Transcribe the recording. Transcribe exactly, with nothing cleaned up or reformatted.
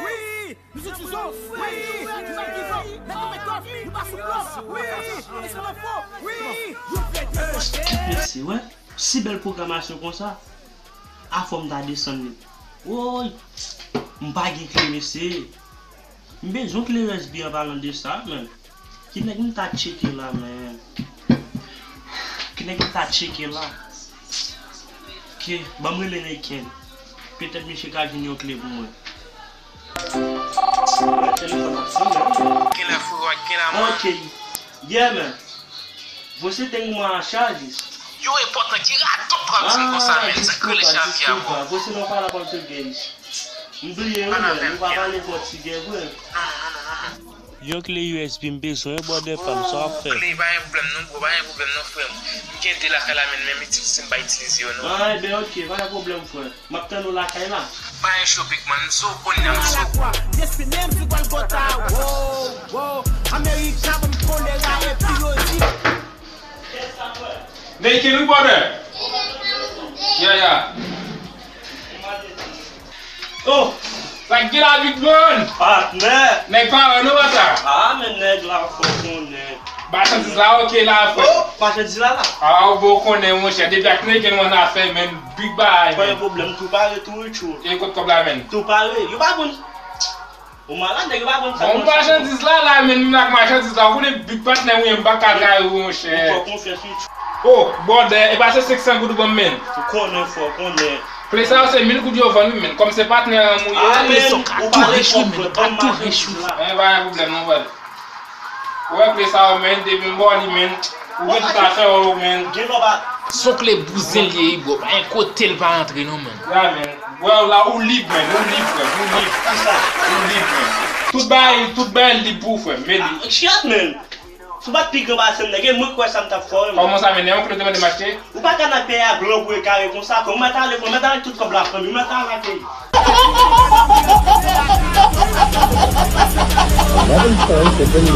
Wi, nou sou Tizon. Wi, nou sou Tizon. Nèg yo make up, nou pa sou blòf. Wi, e sa nan fo. Wi, yo fè de. Kit mesye, wè. Si bèl pwogramasyon konsa, afò m ta desann li. Woy! M pa gen kle, mesye. M bezwen kle U S B an palan de sa, menm. Ki nèg m ta tcheke la, menm? Ki nèg m ta tcheke la? Ke, ban m rele Neyken. Petèt misye ka jwenn yon kle pou mwen. Telefòn ap sonnen. Gen la fou, gen la mwen. Ok. Yeah, man. Você tem uma charges? Yo, enpòtan, ki radòt pral di m konsa, men. Sa k rele Xavier, bro? Você não fala português. M bliye, wi, men, ou pa pale pòtigè vre. Non, non, non, non, non, non. Yon kle U S B m bezwen, brother pa m, sa w ap fè? Kle, pa gen pwoblèm non, bro, pa gen pwoblèm non, frè m. M gen de lakay la, men, men m itilize, m pa itilize yo, non. Ah, e ben, ok, pa gen pwoblèm, frè. M ap tann ou lakay la. Pa gen cho, big man, m sou kounye a, m sou. Destine m sou Golgotha, wow, wow. America ban m kolera epi yo di. Neyken, wi, brother. Yeah, yeah. Oh! Sa k gen la, big man? Patnè! Nèg pa wè nou, bata. Ah, men nèg la fò konnen. Machandiz la, ok la, frè. Oh, machandiz la la. Ah, ou bon konnen, monchè. Depi ak Neyken nou an afè, men, big bagay, men. Pa gen pwoblèm, tou pare, tou rich ou. E kot kòb la, men? Tou pare. Yo pa konn. Ou malad, nèg yo pa konn sa. Bon, machandiz la, la, men, menm ak machandiz la, ou konnen big patnè ou ye, m pa ka trayi ou, monchè. Ou fè konfyans, wi. Oh, brother, e pa se senk san goud ou ban m, men. Ou konnen fò, ou konnen. Kle sa yo se mil goud yo vann, wi, men. Kòm se patnè an m ou ye. Ah, men, ou pale twòp, frè, ban m machandiz la. Eh, pa gen pwoblèm, non, frè. Ou wè kle sa yo, men, depi m ba w li, men. Ou gen tout afè w, men. Gen lòba. Son kle bouzen l ye, wi, bro. Pa gen kote l pa antre, non, men. Ya, men. Bro, la, ou lib, men. Ou lib, frè m. Ou lib. Kisa? Ou lib, men. Tout bagay, tout bagay lib pou ou, frè m. Men li. Ah, shit, men. Si w pa t pi gran pase m, nèg, e mwen k wè sa m t ap fè w, men. Kòman sa, men? Yon kle w te mande m achte? Ou pa ka nan peyi a blan pou e kare konsa, frè m. Ou mèt ale, frè m. Ou mèt ale tout kòb la, frè m. Ou mèt ale ak li. Eleven points have been